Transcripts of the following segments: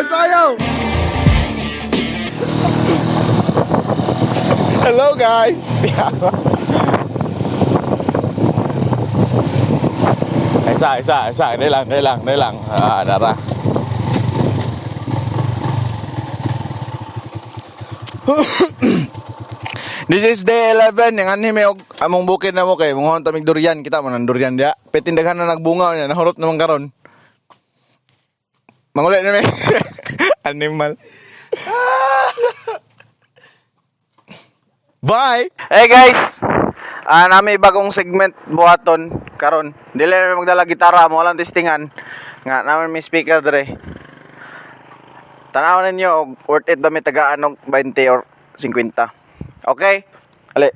Sayaw! Hello, guys! Isa, isa, isa. Hindi lang, hindi lang, hindi lang. Ah, dara. This is day 11 yang anime og among bukid na mo kay munghon tamig durian kita mo nang durian dia. Petindagan na nagbunga niya nahurot naman karon. Manguli na may animal. Bye. Hey guys. Ah, nami bagong segment buhaton karon. Dili na mi magdala gitara mo lang testingan. Nga naman may speaker dre. Tanaw ninyo og worth it ba mi tagaan og 20 or 50. Okay? Ali.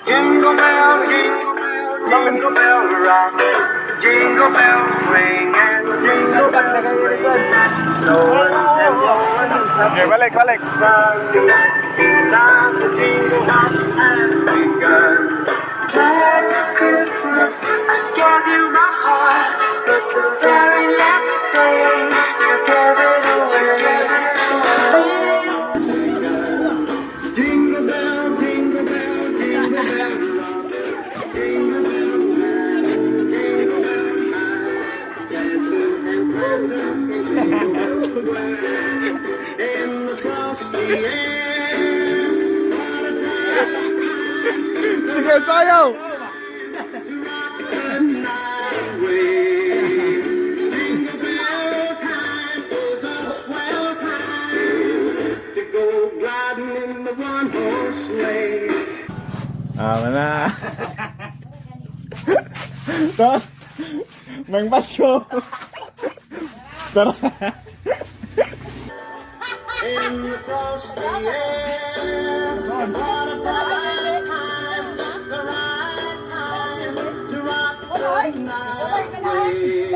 Jingle bell, jingle bell rock, jingle bells swing and jingle bells ring. Snowing and blowing Okay, balik, balik. up now the jingle hop has begun. Last Christmas, I gave you my heart, but the very next day, you gave it away. Jingle bell, jingle bell, jingle bell rock, jingle bells time, jingle bell time, dancing and prancing in Jingle Bell Square in the frosty air. What a Sige, sayaw! Night away. Jingle bell time is a swell time to go gliding in the one horse sleigh. Ah, mana. Tol. Mang Pasko. Tara. In the frosty air. What a bright time, it's the right time to rock the night away.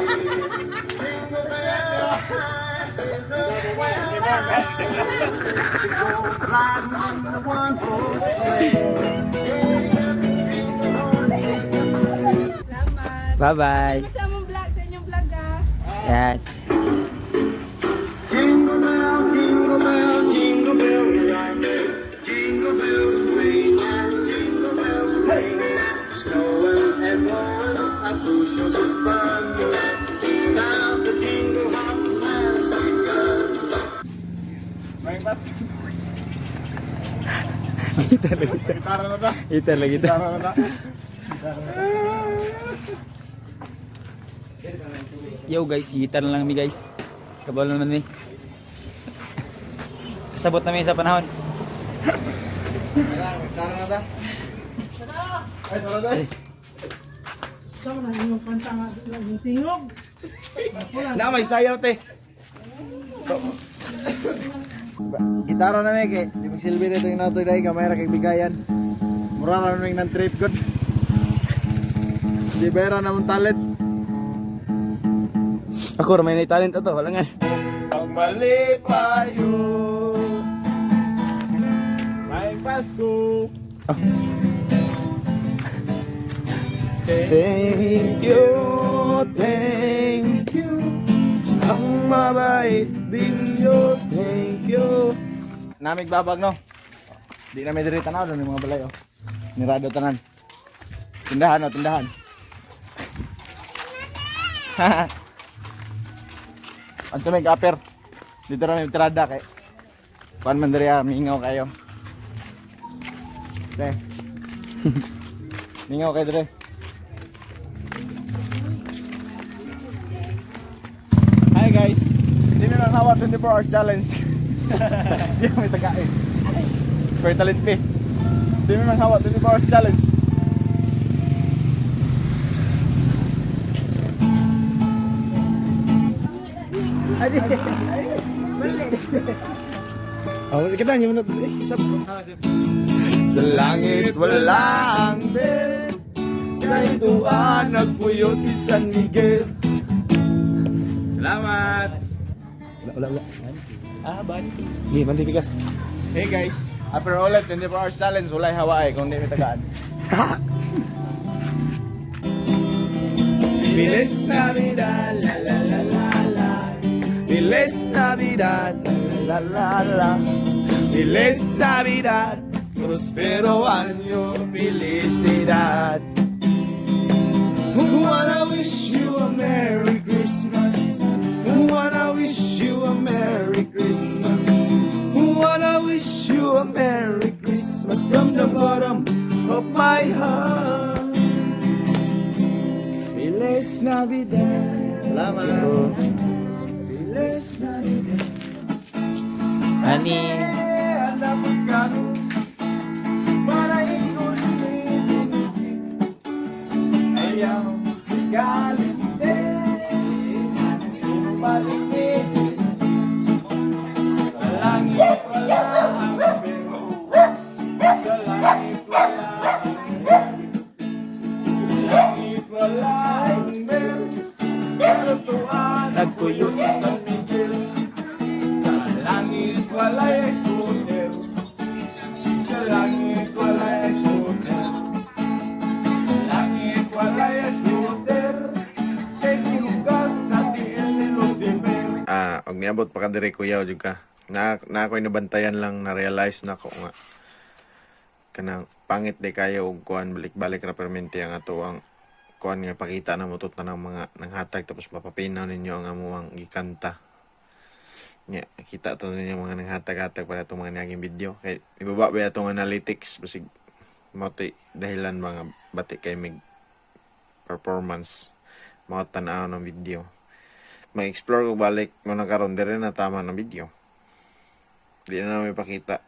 Jingle bell time is a swell time to go gliding in the one horse sleigh. Giddy up, jingle horse, jingle. Salamat. Bye-bye. Sa among vlog, sa inyong vlog ah. Yes. Jingle bell, jingle bell rock. Jingle bells swing and jingle bells ring. Snowing and blowing up bushels of fun. Now the jingle hop has begun. Mang Pasko. Gitara lagi. Gitara na ta. Gitara lagi. Gitara na ta. Yo guys, gitar na lang mi guys. Kabalo naman mi. Kasabot na mi sa panahon. Gitara na ta. Ay, tara na. Na may sayaw te. Gitara na may kay. Di magsilbi nito yung natoy dahil gamay ra kay bigayan. Mura ra namin ng trip god. Di bayra na mong talent. Ako ra may na talent ato, wala nga. Ang mali payo. May Pasko. Thank you, thank you. Ang mabait ninyo, thank you. Namig babag no. Di na may diri tanaw doon yung mga balay oh. Nirado tanan. Tindahan oh, tindahan. Ang tumig aper. Dito ra may tirada kay. Kuan man diri ah, mingaw kayo. Te. Mingaw kayo dire. Hi guys. Hindi mi lang hawa 24 hours challenge. Hindi kami tagain. Pero talent pa eh. Hindi mi lang hawa 24 hours challenge. Oh, kita niyo na. Eh, sa langit walang bell. Kahit tuan nagpuyo si San Miguel. Salamat. Wala, wala, wala. Ah, banti. Hindi, banti bigas. Hey guys, after ulit, 24 hours challenge, walay hawa eh, kung di may tagaan. Feliz Navidad, la la la la la. Feliz Navidad, la la la la. Feliz Navidad, prospero año, felicidad. Wanna wish you a Merry Christmas. Wanna wish you a Merry Christmas. Wanna wish you a Merry Christmas from the bottom of my heart. Feliz Navidad. Salamat. Feliz Navidad. Ani. Anda pagkano para ikot. Ayaw kalite paligid. Sa langit wala ang pero. Sa langit wala ang bell. Sa langit wala ang bell, pero tuwa nagtuyo sa San Miguel. Sa langit wala'y scooter. Sa langit wala'y scooter. Sa langit wala'y scooter. Kay gihugas sa tiil ni Lucifer. Ah, og niabot pa ka diri, kuya, jud ka. Na ako'y nabantayan lang, na realize na ko nga kanang pangit di kayo og kuan, balik-balik ra permente ang ato ang kuan nga pakita na mo to tanang mga nanghatag, tapos mapapinaw ninyo ang amuang gikanta. Nya, kita to ninyo mga nanghatag-hatag para itong mga naging video. Kay ibaba ba atong analytics, basig mao to'y dahilan mga bati kay mig performance mga tan-aw ng video. Ma-explore ko balik mo na karon, dire na tama ng video. Di na namin ipakita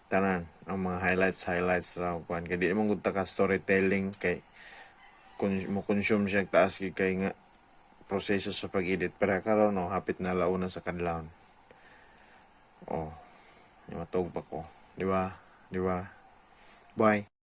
tanan ang mga highlights highlights ra kuan, kay di mo gud ta ka storytelling, kay mo consume siya taas gyud kay nga proseso sa pag-edit. Pero karon, no, hapit na launa sa kadlawon. Oh, matug pa ko, di ba? Di ba? Bye.